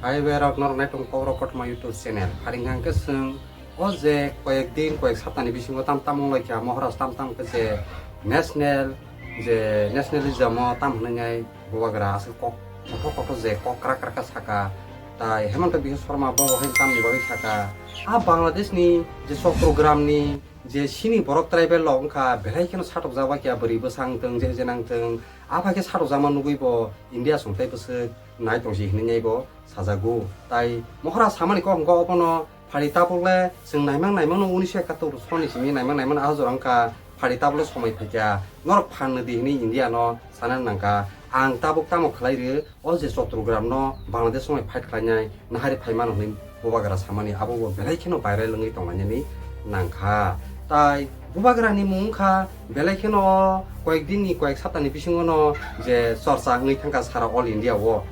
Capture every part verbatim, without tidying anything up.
Hai berok norok naitung Kokrok Kothoma YouTube channel. Pharing hangke chwng o je koyek din, koyek saptani bisingo tam tam wnglaikha, Maharaj tam tam khe je national, je nationalism o tam hwnwi nai bubagra aswk kok kothok kothok je kok krak krak khe saka. Tai Hemanta Biswa Sarma bo bo hai tamni bagwi saka. A Bangladesh ni je Chattogram ni je sini borok tribal rok wngkha, belai kheno satokjak bai khe bwrwi bwsa wngtong, je je nangtong, a bai khe satokjakma nugwi bo India song tei bwswk nai tong si hinwi nai bo sajago. Tai Maharaj samani kok hwnkha obono phari tabuk le chwng naimang naimang no unisho ekattor soni simi naimang naimang no a jora wngkha, phari tabuk le somoi phaikha, norok phan nw di hinwi India no sana nangkha. Ang tabuk tamo khlai rw, o je Chattogram no Bangladesh songwi fight khlainai nahari phaimano hinwi bubagra samani abo bo belai kheno viral wngwi tonglainani nangkha. Tai bubagra ni mung wngkha belai kheno o koyek din ni, koyek sapta ni bisingo no je chorcha wngwi thangkha sara all India o.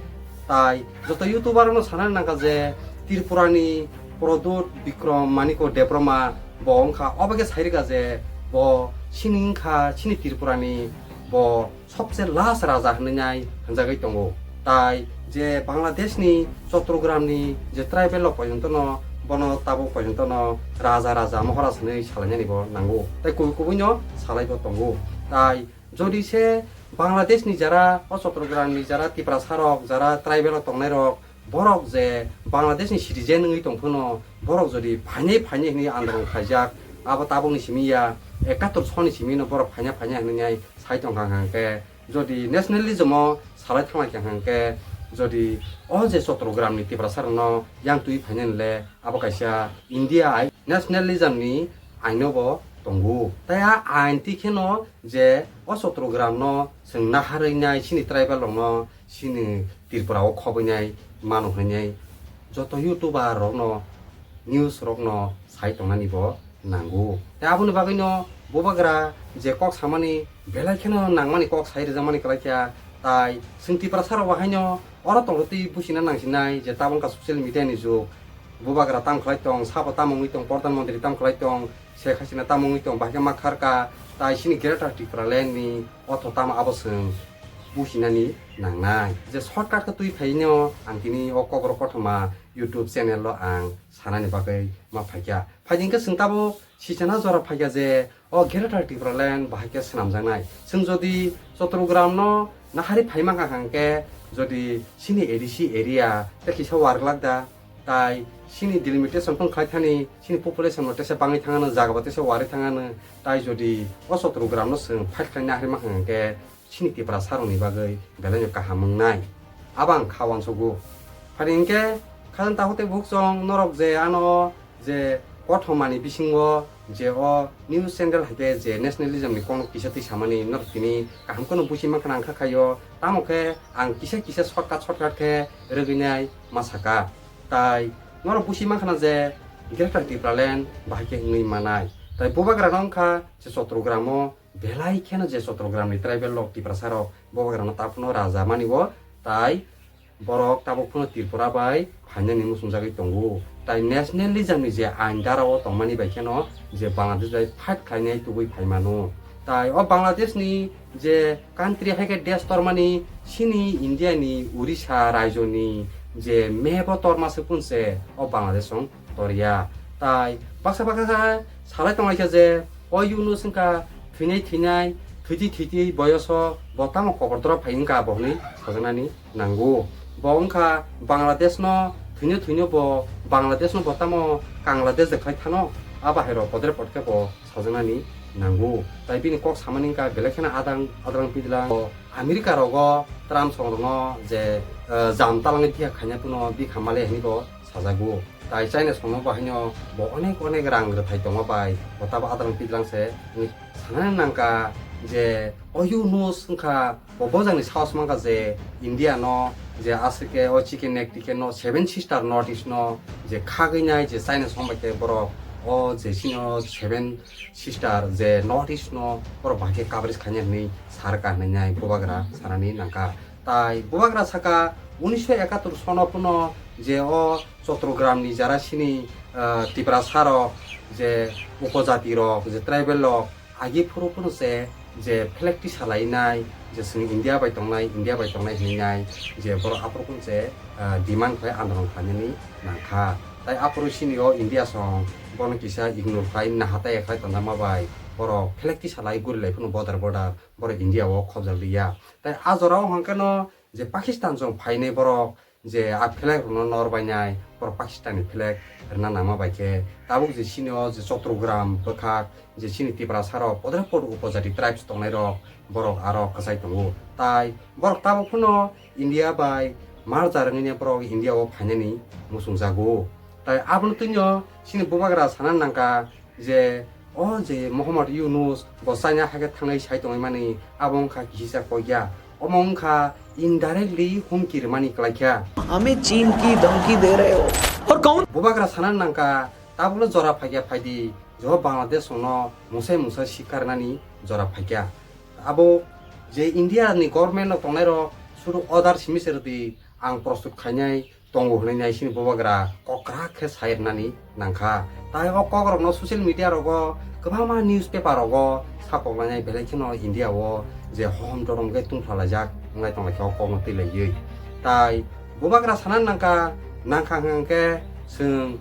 Tai joto YouTuber no sana nangkha je Tripura ni Pradyot Bikram Manikya Debbarma bo wngkha, obo khe sai rwkha je bo chini wngkha chini Tripura ni bo sobse last raja hinwi nai hwnjagwi tongo. Tai je Bangladesh ni Chattogram ni je tribal rok porjonto no bono tabuk porjonto no raja raja Maharaj hinwi salainani bo nango. Tai kubui kubui no salai bo tongo. Tai jodi se Bangladesh ni jara o Chattogram ni jara Tiprasa rok, jara tribal rok tongnai rok, borok je Bangladesh ni citizen wngwi tong phano borok jodi phainai phainai hinwi andolon khlaijak, abo tabukni simi ya, ekattor soni simi no borok phaina phaina hinwi nai sai tongkha hwnkhe, jodi nationalism o salai thanglai kha hwnkhe, jodi o je Chattogram ni Tiprasa rokno yang twi phainani le abo kaisa India ain, nationalism ni aino bo tongo. Tai a ain twi kheno je o Chattogram no chwng naharwi nai, chini tribal rok no chini Tripura o khobwi nai mano hinwi joto YouTuber rok no, news rok no sai tongnani bo nango. Tai aboni bagwi no bubagra je kok samani belai kheno nangmani kok sai rwjakmani kwlai kha. Tai chwng Tiprasa rok bo haino oro tongtwi buchina nangsinai je tabuk wngkha social media ni jug. Bubagra tamo khlai tong, sabo tamo wngwi tong, Pradhan Mantri tamo khlai tong, Sheikh Hasina tamo wngwi tong, bahai khe ma kharka, tai chini Greater Tipraland ni otho tamo abo chwng buchinani nangnai. Je shortcut khe twi phaino ang tini o Kokrok Kothoma YouTube channel o ang sanani bagwi ma phaikha. Phaidi hwnkhe chwng tabuk sichana jora phaikha je o Greater Tipraland bahai khe swnamjaknai. Chwng jodi Chattogram no nahari phai mankha hwnkhe, jodi chini A D C area tei kisa warglak da, tai chini delimitation phano khlai thani, chini population no tesa bangwi thangano, jaga bo tesa warwi thangano, tai jodi o Chattogram no chwng fight khlai nahari mankha hwnkhe, chini Tiprasa rokni bagwi belai no kaham wngnai. Abo ang kha uansugo. Phari hwnkhe khajang takhuk tei bukhuk chwng norok je ano je kothomani bisingo je o news channel hai khe je nationalism ni kokno kisa twi samani norok tini kaham kheno buchi mankha nang kha khaio, tamo khe ang kisa kisa shortcut shortcut khe rwgwinai ma saka. Tai norok buchi mankha na je Greater Tipraland bahai khe wngwi manai. Tai bubagra no wngkha je Chattogram o belai kheno je Chattogram ni tribal rok, Tiprasa rok, bubagra no ta phano raja mani o, tai borok tabuk phano Tripura bai phainani muchungjagwi tongo. Tai nationalism ni je ain dara o tongmani bai kheno je Bangladesh bai fight khlainai tubui phai mano. Tai o Bangladesh ni je country hai khe desh tormani chini India ni Orissa raijo ni je map o torma se phunse o Bangladesh song torya. Tai baksa baksa khe salai tonglaikha je o Yunus wngkha thwinai thwinai, thwitwi thwitwi boyoso bo tamo kobor doro phai wngkha bo hwnwi sajaknani nango. Bo wngkha Bangladesh no thwino thwino bo Bangladesh no bo tamo Kangladesh de khlai thano, a bahai rok podre pod khe bo sajaknani nango. Tai bini kok samani wngkha belai kheno adang adrang pidlang. America rogo Trump song rokno je, eh, jam talangwi phiya khaina phano bikha male hinwi bo sajago. Tai China songno bo haino bo onek onek rang rwthai tongma bai bo tabo adrang pidlang se wngwi sanani nangkha je o Yunus wngkha bo bojangni sahos mankha je India no je aswk khe o chicken neck ticket no Seven Sister North East no je khagwi nai je China song bai khe borok o je chini o Seven Sister je North East no borok bahai khe coverage khaina hinwi sarka hinwi nai bubagra sanani nangkha. Tai bubagra saka unisho ekattor sono phano je o Chattogram ni jara chini, ah, Tiprasa rok je upojati rok je tribal rok agi phuru phano se je flag tisa lainai, je chwng India bai tongnai, India bai tongnai hinwi nai, je borok aphuru kung se, ah, demand khlai andolon khlainani nangkha. Tai aphuru sini o India song bono kisa ignore khlai naha tai khlai tonjakma bai borok flag tisa lai guri lai phano border border borok India o khobjak liya. Tai a jora o hwnkhe no je Pakistan song phainai borok je a flag rwno nor bainai, borok Pakistan ni flag rwna nangma bai khe, tabuk je chini o je Chottogram bwkhak je chini Tiprasa rok podre pod upojati tribes tongnai rok, borok aro kwchai tongo. Tai borok tabuk phano India bai merger wngwi borok India o phainani muchung jago. Tai abono twino chini bubagra sana nangkha, je o je Mohammad Yunus bo China hai khe thangnai sai tongwi mani, abo wngkha kisa kok ya, omo wngkha indirectly humki rwmani kwlai kha. हमें चीन की धमकी दे रहे हो और कौन? Bubagra sana nangkha, tabukno jora phaikya phaidi, je o Bangladesh songno mungsa mungsa sikar nani jora phaikya. Abo je India ni government no tongnai rok sudu order simi se rwdi, ang prostut khainai tongo hwnwi nai sini bubagra kok kwrak khe sai rwnani nangkha. Tai o kok rokno social media rogo kwbangma newspaper rogo sakok lainai, belai kheno India o je hohom dorom khe tungphla laijak wngnai tong lai khe o kok no twi laiwi. Tai bubagra sana nangkha, nangkha hwnkhe chwng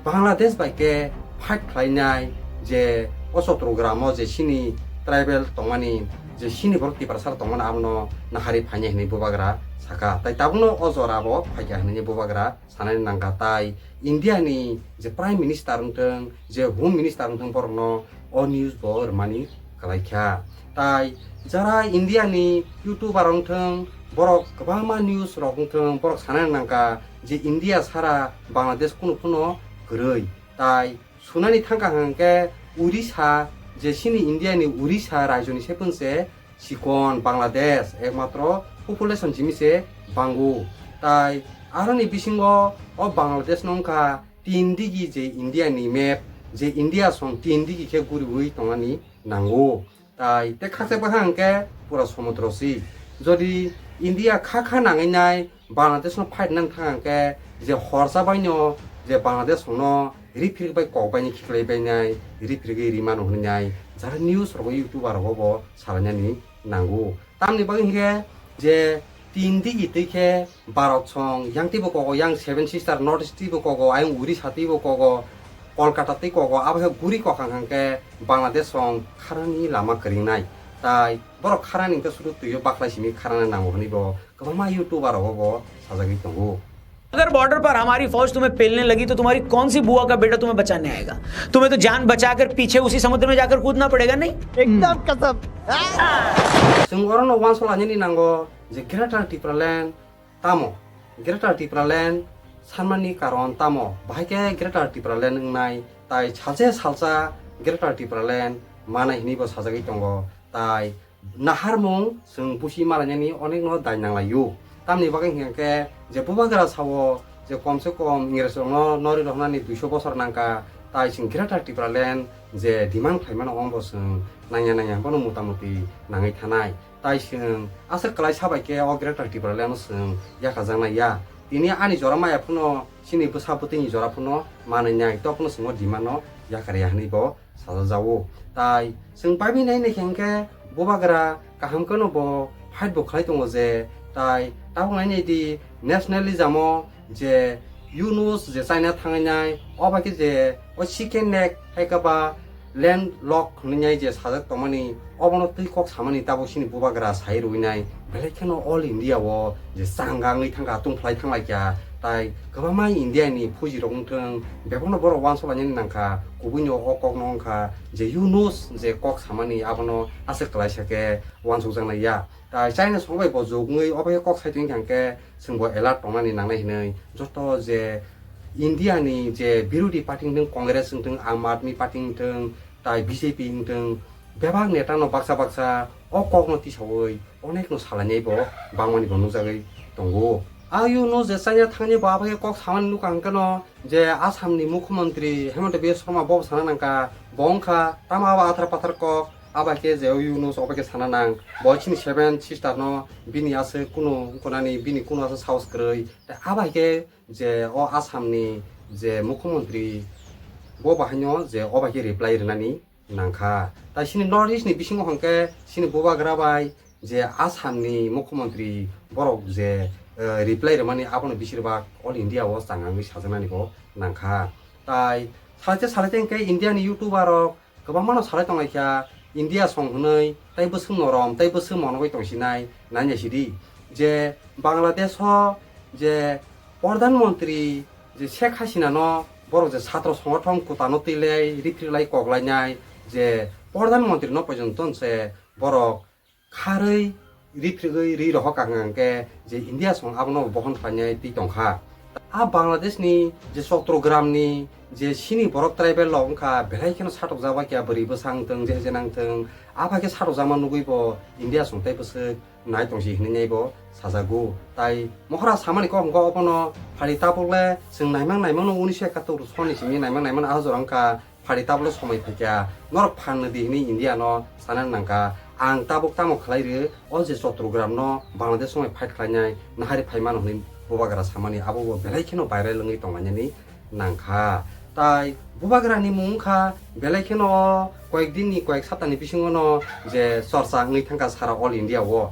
Bangladesh bai khe fight khlainai je o Chottogram o je chini tribal tongmani, je chini borok Tiprasa rok tongmani abono nahari phainai hwnwi bubagra saka. Tai tabukno o jora bo phaikha hwnwi bubagra sanani nangkha. Tai India ni je Prime Minister wngthwng, je Home Minister wngthwng, borokno o news bo rwmani kwlaikha. Tai jara India ni YouTuber wngthwng, borok kwbangma news rok wngthwng, borok sanani nangkha je India sara Bangladesh kunu phano kwrwi. Tai sunani thangkha hwnkhe Orissa, je chini India ni Orissa rajyo ni sepung se chikon, Bangladesh ekmatro population jimi se bango. Tai aroni bisingo o Bangladesh no wngkha tin digi je India ni map, je India song tin digi khe guriwi tongnani nango. Tai te khakchai bwkha hwnkhe pura somudro si. Jodi India kha kha nangwi nai Bangladesh no fight nang thang hwnkhe, je horsa bai no je Bangladesh no riphirik bai kok bai ni khiklai bai nai, riphirik ri mano hwnwi nai jara news rogo YouTuber rogo bo salainani nango. Tamni bagwi hwnkhe je tin digi twi khe Bharat song yang twibo kogo, yang Seven Sister North East twibo kogo, ayang Orissa twibo kogo, Kolkata twi kogo, abo khe guri kokhang hwnkhe Bangladesh song kharani lama kwrwng nai. Tai borok kharani hwnkhe sudu twio baklai simi kharana nango hwnwi bo kwbangma YouTuber rogo bo sajagwi tongo. अगर बॉर्डर पर हमारी फौज तुम्हें पेलने लगी तो तुम्हारी कौन सी बुआ का बेटा तुम्हें बचाने आएगा? तुम्हें तो जान बचाकर पीछे उसी समुद्र में जाकर कूदना पड़ेगा, नहीं? एकदम कसम। Chwng orono uansuk lainani nango je Greater Tipraland tamo? Greater Tipraland sanmani karon tamo? Bahai khe Greater Tipraland wngnai, tai salsa salsa Greater Tipraland manai hwnwi bo sajagwi tongo. Tai naharmung chwng busi malainani onekno dai nanglaio. Tamni bagwi hwnkhe je bubagra sao je komse kom Ingres rokno nori rohnani duiso bosor nangkha, tai chwng Greater Tipraland je demand khlaimano omo bo chwng nangya nangya bono motamuti nangwi thanai. Tai chwng aswk kwlai sabai khe o Greater Tipraland no chwng yakajaknai ya. Tini ani jora maya phano chini bwsa bwtwini jora phano manwi nai, tokno chwng o demand no yakarya hwnwi bo sajajao. Tai chwng paibi nai nai khe hwnkhe bubagra kaham kheno bo fight bo khlai tongo je, tai tabuk nai nai di nationalism o je Yunus je China thangwi nai, o bai khe je o chicken neck hai khe ba land lock hwnwi nai je sajak tongmani, obono twi kok samani tabuk chini bubagra sai rwui nai, belai kheno all India o je changa wngwi thangkha, tungphlai thanglaikha, tai kwbangma India ni phuji rok wngthwng, bebakno borok uansuk lainani nangkha, kubuino o kokno wngkha je Yunus je kok samani abono aswk kwlaisa khe uansukjaknai ya. Tai China song bai bo jugwi obo khe kok sai tongkha hwnkhe chwng bo alert tongnani nangnai hinwi joto je India ni je birodhi party wngthwng, Congress wngthwng, Aam Aadmi Party wngthwng, tai B J P wngthwng, bebak neta no baksa baksa o kok no tisaui onek no salainai bo bangmani bo nukjagwi tongo. A Yunus je China thangni bo abo khe kok samani nukha hwnkhe no je Assam ni Mukhyamantri Himanta Biswa Sarma bo sana nangkha, bo wngkha tamo abo athar pathar kok, abo khe je o Yunus obo khe sana nang, bo chini seven sister no bini aswk kunu wngkha nani, bini kunu aswk sahos kwrwi, tei abo khe je o Assam ni je Mukhyamantri bo bahai no je obo khe reply rwnani nangkha. Tai chini North East ni bisingo hwnkhe chini bubagra bai je Assam ni mukhyamantri borok je, eh, reply rwmani abono bisirbak All India o changangwi sajaknani bo nangkha. Tai salai te salai te hwnkhe India ni YouTuber rok kwbangma no salai tonglaikha, India song hwnwi tai bwswk norom tai bwswk monogwi tongsinai nainai sidi je Bangladesh o je Pradhan Mantri je Sheikh Hasina no borok je satro songothon kuta no twi lai ripri lai kok lainai je Pradhan Mantri no pojonto se borok kharwi riphrigwi ri rohor kha hwnkhe je India song abono bohon khlainai twi tongkha. A Bangladesh ni je Chattogram ni je chini borok tribal rok wngkha belai kheno satokjak bai khe bwrwi bwsa wngthung je je nangthung a bai khe satokjakma nugwi bo India song tai bwswk nai tongsi hinwi nai bo sajago. Tai mohora samani kok hwnkha obono phali tabuk le chwng naimang naimang no unisho ekattor soni simi naimang naimang a jora wngkha. Phari tablo somoi phaikha, norok phan nw di hwnwi India no sana nangkha. Ang tabuk tamo khlai rw, o je Chattogram no Bangladesh somoi fight khlainai nahari phai mano hwnwi bubagra samani abo bo belai kheno viral wngwi tonglainani nangkha. Tai bubagra ni mung wngkha belai kheno o koyek din ni koyek sapta ni bisingo no je chorcha wngwi thangkha sara all India o.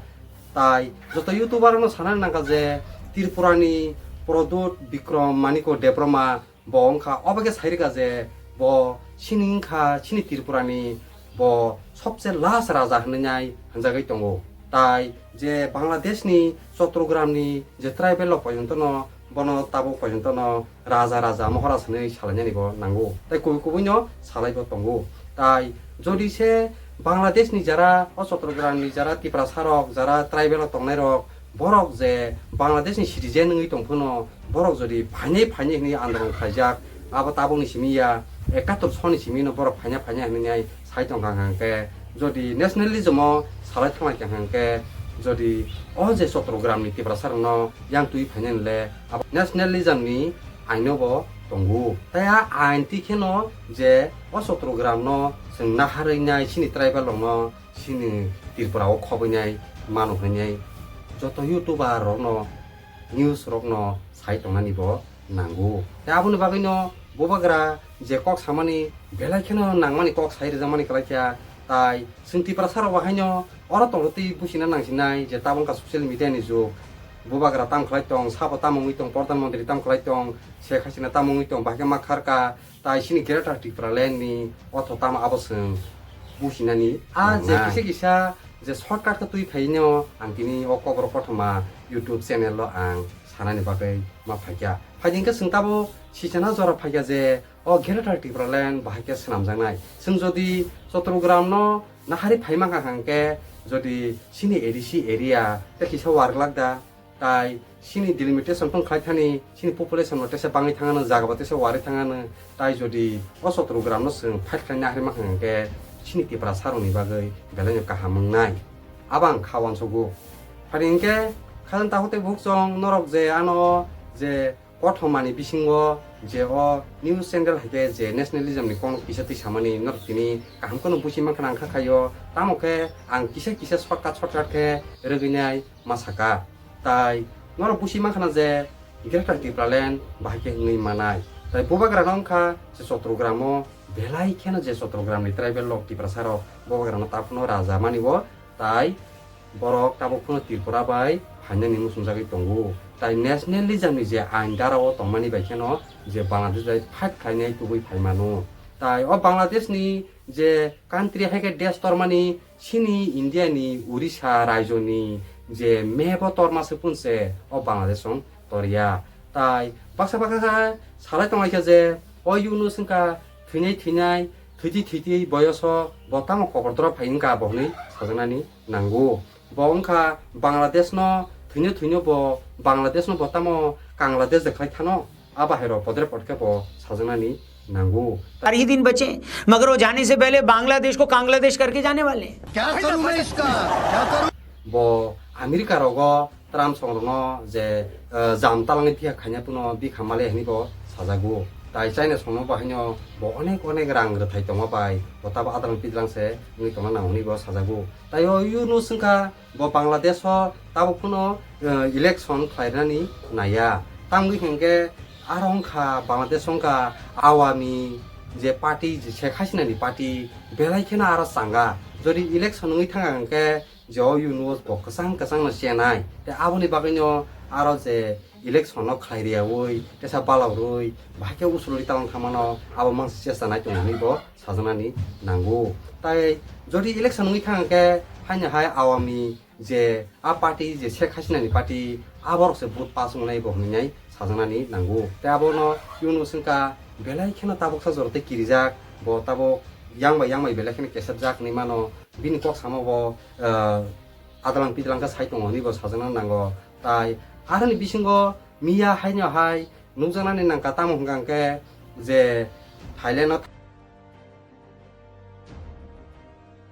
Tai joto YouTuber no sana nangkha je Tripura ni Pradyot Bikram Manikya Debbarma bo wngkha, obo khe sai rwkha je bo chini wngkha chini Tripura ni bo sobse last raja hwnwi nai hwnjagwi tongo. Tai je Bangladesh ni Chattogram ni je tribal rok pojonto no bono tabuk pojonto no raja raja mohoraj hwnwi salainani bo nango. Tai kubui kubui no salai bo tongo. Tai jodi se Bangladesh ni jara o Chattogram ni jara Tiprasa rok jara tribal rok tongnai rok borok je Bangladesh ni citizen wngwi tong phano borok jodi phainai phainai hwnwi andolon khlaijak, abo tabukni simi ya, ekattor soni simi no borok phaina phaina hwnwi nai sai tongkha hwnkhe, jodi nationalism o salai thanglai kha hwnkhe, jodi o je Chattogram ni Tiprasa rokno yang twi phainani le abo nationalism ni aino bo tongo. Tai a ain twi kheno je o Chattogram no chwng naharwi nai chini tribal rokno chini Tripura o khobwi nai mano hwnwi joto YouTuber rokno news rokno sai tongnani bo nango. Tai aboni bagwino bubagra je kok samani belai kheno nangmani kok sai rwjakmani kwlai kha. Tai chwng Tiprasa rok bo haino oro tongtwi buchina nangsinai je tabuk wngkha social media ni jug. Bubagra tam khlai tong, sabo tamo wngwi tong, Pradhan Mantri tam khlai tong, Sheikh Hasina tamo wngwi tong, bahai khe ma kharka. Tai chini Greater Tipraland ni otho tamo abo chwng buchinani a je nangna kisa kisa je shortcut khe twi phaino ang tini o kokborok kothoma YouTube channel o ang sanani bagwi ma phaikha. Phaidi hwnkhe chwng tabo sichana jora phaikha je o Greater Tipraland bahai khe swnamjaknai. Chwng jodi Chattogram no nahari phai mankha hwnkhe jodi chini A D C area tei kisa warglak da, tai chini delimitation phano khlai thani, chini population bo tesa bangwi thangano, jaga bo tesa warwi thangano, tai jodi o Chattogram no chwng fight khlai nahari mankha hwnkhe chini Tiprasa rokni bagwi belai no kaham wngnai. Abo ang kha uansugo. Phari hwnkhe khajang takhuk tei bukhuk chwng norok je ano je kothomani bisingo je o news channel hai khe je nationalism ni kono kisa twi samani norok tini kaham kheno buchi mankha nang kha khaio, tamo khe ang kisa kisa shortcut shortcut khe rwgwi nai ma saka. Tai norok buchi mankha na je Greater Tipraland bahai khe wngwi manai. Tai bubagra no wngkha je Chattogram o belai kheno je Chattogram ni tribal rok Tiprasa rok bubagra no ta phano raja mani o, tai borok tabuk phano Tripura bai phainani muchungjagwi tongo. Tai nationalism ni je ain dara o tongmani bai kheno je Bangladesh bai fight khlainai tubui phai mano. Tai o Bangladesh ni je country hai khe desh tormani chini India ni Orissa raijo ni je map o torma se phunse o Bangladesh song torya. Tai baksa baksa khe salai tonglaikha je o Yunus wngkha thwinai thwinai, thwitwi thwitwi boyoso bo tamo kobor doro phai wngkha bo hwnwi sajaknani nango. Bo wngkha Bangladesh no thwino thwino bo Bangladesh no bo tamo Kangladesh de khlai thano, a bahai rok podre pod khe bo sajaknani nango. चार ही दिन बचे, मगर वो जाने से पहले बांग्लादेश को कांग्लादेश करके जाने वाले हैं। क्या करूं मैं इसका? क्या करूं? Bo America rogo Trump song rokno je, eh, jam talangni phiya khaina phano bikha male hwnwi bo sajago. Tai China songno bo haino bo onek onek rang rwthai tongma bai bo tabo adrang pidrang se wngwi tongna nango hwnwi bo sajago. Tai o Yunus wngkha bo Bangladesh o tabuk phano, eh, election khlainani naiya. Tamni hwnkhe aro wngkha Bangladesh wngkha Awami je party, je Sheikh Hasinani party, belai kheno aro changa. Jodi election wngwi thangkha hwnkhe je o Yunus bo kwchang kwchangno chenai. Tei aboni bagwino aro je election no khlai riyaui, tesa bala rwi, bahai khe usulwi talang thangmano abo mangsa chesta nai tongo hinwi bo sajaknani nango. Tai jodi election wngwi thang khe haino hai Awami je a party, je Sheikh Hasinani party, aborok se vote pass wngnai bo hinwi nai sajaknani nango. Tai abono Yunus wngkha belai kheno tabuksa jora tei kirijak, bo tabuk yang bai yang bai belai kheno kesepjak hinwi mano. Bini kok samo bo, ah, adalang pidalang khe sai tongo hinwi bo sajakna nango. Tai aroni bisingo miya haino hai nukjaknani nangkha, tamo hwnkha hwnkhe je Thailand o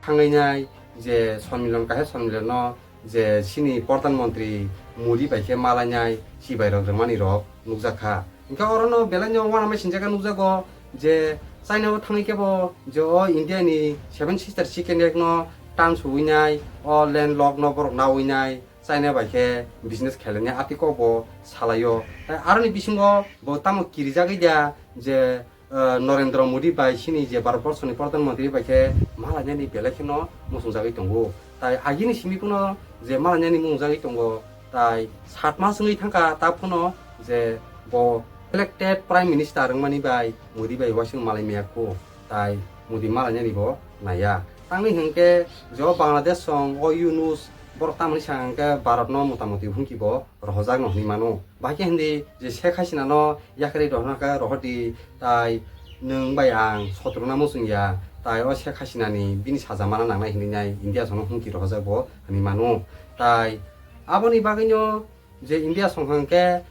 thangwi nai je sonmilan, kaisa sonmilan no je chini Pradhan Mantri Modi bai khe malainai chibai rok rwmani rok nukjakha. Hwnkhe orono belai no uanama sinjak khe nukjago je China o thangwi khe bo je o India ni Seven Sister Chicken Egg no tan suwi nai, o landlock no borok nawi nai, China bai khe business khelai nai, ati kok bo salai o. Tai aroni bisingo bo tamo kirijagwi dia je, eh, Narendra Modi bai chini je Bharat Borso ni Pradhan Mantri bai khe malainani belai kheno muchungjagwi tongo. Tai agini simi phano je malainani muchungjagwi tongo, tai sat mas wngwi thangkha ta phano je bo elected Prime Minister wngmani bai Modi bai uaising malai maya kho, tai Modi malainani bo naiya. Tangwi hwnkhe je o Bangladesh song o Yunus borok tamoni sa hwnkhe Bharat no motamoti humki bo rohorjak no hinwi mano. Bahai khe hindi je Sheikh Hasina no yakarwi rohorna khe rohordi, tai nwng bai ang sotruna muchung ya, tai o Sheikh Hasina ni bini saja mana nangnai hinwi nai India song no humki rohorjak bo hinwi mano. Tai aboni bagwi no je India song hwnkhe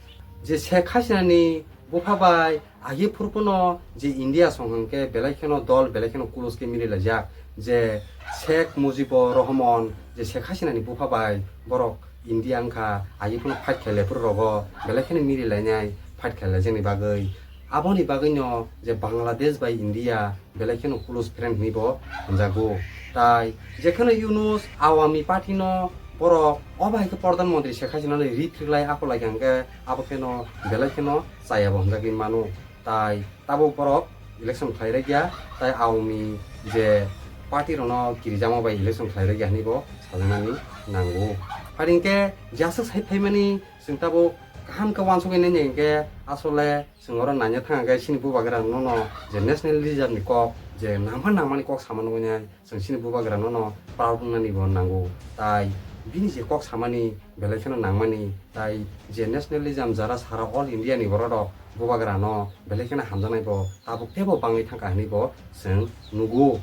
je Sheikh Hasina ni bupha bai agi phuru phano je India song hwnkhe belai kheno dol, belai kheno kulus khe mili laijak. Je Sheikh Mujibur Rahman, je Sheikh Hasina ni bupha bai borok India wngkha, agi phano fight khailai phuru rogo belai kheno mili lainai, fight khailai jakni bagwi. Aboni bagwi no je Bangladesh bai India belai kheno close friend hinwi bo hwnjago. Tai jekheno Yunus Awami Party no borok o bahai khe Pradhan Mantri Sheikh Hasina no ri thwrwk lai akhor lai kha hwnkhe abo kheno belai kheno chaya bo hwnjagwi mano. Tai tabuk borok election khlai rwkya, tai Awami je party rok no kirijama bai election khlai rwkya hinwi bo sajaknani nango. Phai hwnkhe jaswk sai phaimani chwng tabuk kaham khe uansugwi nai hwnkhe asole chwng oro naina thang khe chini bubagra nono je nationalism ni kok, je nangma nangmani kok sama nugwi nai, chwng chini bubagra nono proud wngnani bo nango. Tai bini je kok samani belai kheno nangmani, tai je nationalism jara sara all India ni borok rok bubagra no belai kheno hamjaknai bo tabuk teibo bangwi thangkha hinwi bo chwng nugo.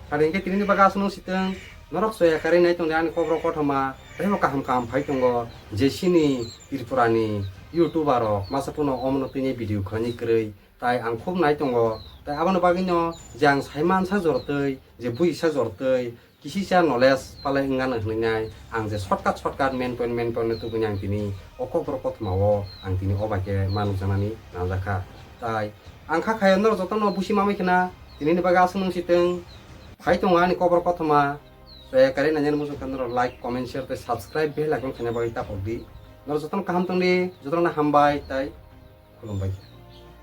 Phai hwnkhe tinini bagwi aswk nung sitwng, norok soya karwi nai tongdi ani kok rok kothoma, teibo kaham kaham phai tongo je chini Tripura ni YouTuber rok masa phano omono tini video khlainai kwrwi, tai ang khub nai tongo. Tai aboni bagwi no je ang sai mansa jortwi, je buisa jortwi, kisisa knowledge palai wngano hwnwi nai, ang je shortcut shortcut main point main point no tubuni ang tini o kokborok kothoma o ang tini o bai khe ma nukjaknani nangjak kha. Tai ang kha khayo norok jotono busi mamai khna, tinini bagwi aswk nung sitwng. Phai tongo ani kokborok kothoma, soya karwi nainani muchung khe norok like, comment, share tei subscribe bell icon khaina bagwi tapok di. Norok jotono kaham tongdi, jotono hambai tai khulumbai.